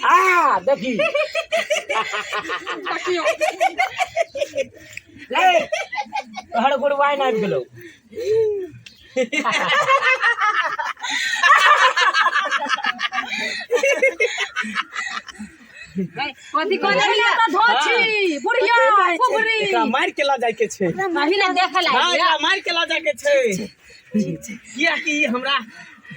आ देखी देखियौ ले तोहर गुरुआइन आबि गेलौ। कथी कहने रहियै तऽ धोछी बुढ़िया कुबरी एकरा मारि के लऽ जाय के छै। अभी ने देखल हाँ, आयल एकरा मारि के लऽ जाय के छै, कियाकि ई हमरा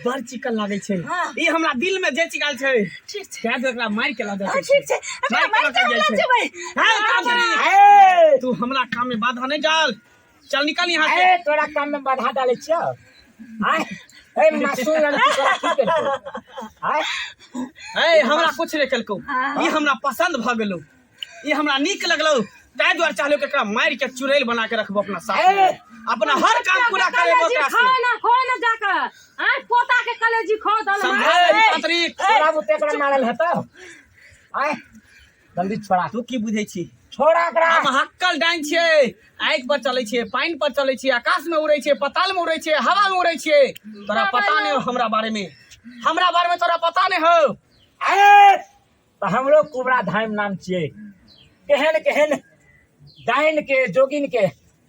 बड़ चिकन लागै छै। ई हमरा दिल में जे चिकल छै, ठीक छै। तैं दुआरे एकरा मारि के लऽ जाय के छै। ठीक छै, एकरा मारि मारि के के लऽ हम जाय लऽ छै। जेबै। हाँ, तांत्रिक, ए तू हमरा काम में बाधा नहीं डाल, चल निकल यहाँ से। ए तोरा काम में बाधा डालै छियौ? आय ए मासूम लड़की तोरा की केलकौ? आय ए हमरा कुछ नहीं केलकौ, ई हमरा पसंद भ गेलौ, ई हमरा नीक लगलौ, ताहि दुआरे चाहलौ कि एकरा मारि के चुड़ैल बना के रखबो अपना साथ में। ए! अपना हर काम पूरा करेबो कलेजी एकरा से। खा ना, खो ना जाकर आय पोता के कलेजी खो दल। समझे तांत्रिक? तोरा बुते एकरा मारल हेतौ? आय जल्दी छोड़ा। तू की बुझै छी? छोड़ा एकरा। हम हक्कल डाइन छियै, आगि पर चलै छियै, पानि पर चलै छियै, आकाश में उड़ै छियै, पताल में उड़ै छियै, हवा में उड़ै छियै। तोरा पता नहीं हो हमरा बारे में, हमरा बारे में तोरा पता नहीं हो। ए तऽ हमरो कुबरा धाम नाम छियै। केहन केहन डाइन के जोगिन के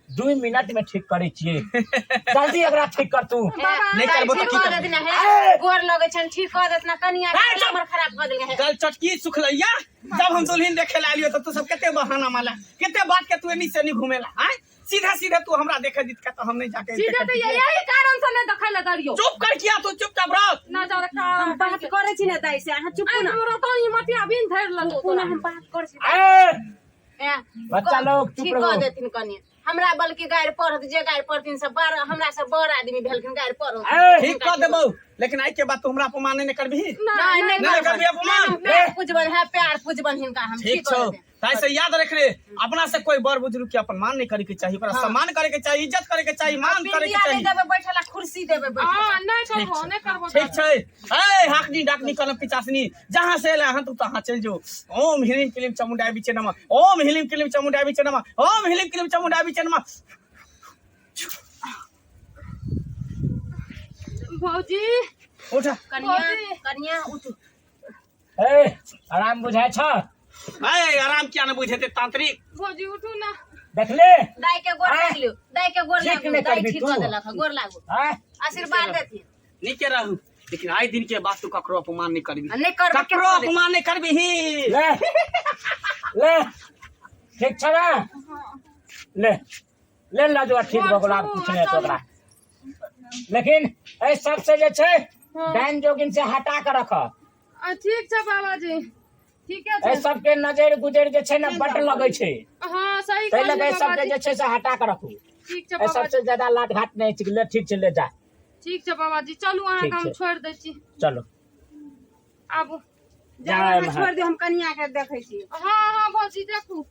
2 मिनट में ठीक करै छियै। जल्दी एकरा ठीक कर तू। नहि करबो तऽ ठीक की कऽ करबो? देथिन हे, गोर लगै छनि, ठीक कऽ देथिन। कनिया ए, के चुप। हमर खराब कऽ देलकै हे। गल चटकी सुखलैया। जब हम दुल्हन देखे ला आलियो तऽ तू सब कते बहाना मारला, कते बात के तू एनी से एनी घुमेला। आय सीधा सीधा तू हमरा देखे दित का तऽ हम नहीं जाके सीधे तऽ यही कारण से नहीं देखै लए दरियो। चुप कर किया तू चुपचाप रह ना जाओ रे का हम बात करै छी ने दाइ से, अहाँ चुप आइ ने। तोरा तो ई मटिया बिन धरि लेलको। चुप ने, हम बात करै छी। ए ए, बच्चा लोग चुप ठीक रहो। कऽ देथिन कनि हमरा, बल्कि गारि पढ़त जे गारि पढ़थिन से बड़ हमरा से बड़ आदमी भेलखिन, गारि पढ़त। ए ठीक कऽ देबौ, लेकिन आइ के बाद तू हमरा अपमान नहीं करबिही। नहि नहि नहीं करबी अपमान। प्यार पूजबन है, प्यार पूजबन हिनका हम। ठीक कऽ छौ देथिन। ताहि से याद रख रे, अपना से कोई बड़ बुजुर्ग के अपमान नहीं करे के चाहिए, ओकरा सम्मान करे के चाहिए, इज्जत करे के चाहिए, मान करे के पिंडिया नहि चाहिए। देबै बैठला, कुर्सी देबै बैठला। हां, नहीं करबो, नहीं करबो। ठीक छै। ए हाकनी डाकनी कलम पिचासनी, जहां से एले हन तू तहां चल जो। ओम ह्रीम क्लीम चामुंडा बिचे नमः, ओम ह्रीम क्लीम चामुंडा बिचे नमः, ओम ह्रीम क्लीम चामुंडा बिचे नमः। भौजी उठ। कनिया भौजी। कनिया उठ। ए आराम बुझाइ छ? ए आराम किया न बुझेते तांत्रिक? भौजी उठू ना। देखले दाइ के गोर आँय। लागलू, दाइ के गोर ठीक लागू। नहि दाइ करबही ठीक तू। कऽ देलक हँ, गोर लागू। आय आशीर्वाद देथिन। नीके रहू, लेकिन आइ दिन के बाद तू ककरो अपमान नहीं करबी। आ नहि करबै। ककरो अपमान नहीं करबी। ले ले, ठीक छ ना? ले ले लजुआ, ठीक भऽ गेल, आब कुछ नहि हेतौ ओकरा। लेकिन एहि सबसे जे छै डाइन जोगिन से हटा के रख। आ ठीक छै बाबाजी, ठीके एहि छै। सबके नजर गुजर जे छै ने बड लगै छै। हां सही ताहि लऽ कहलियै कऽ एहि सबके बाबाजी। जे छै से हटा के रखू। ठीक छै एहि बाबाजी। सबसे ज्यादा लाट घाट नहि छै। ले ठीक छै, ले जा। ठीक छै बाबाजी, चलू अहाँके ठीक हम छै। छोड़ि दै छी। चलो। आबू। जा। अहाँ छोड़ि दियौ, हम कनिया के देखै छी। हाँ हाँ भौजी देखू।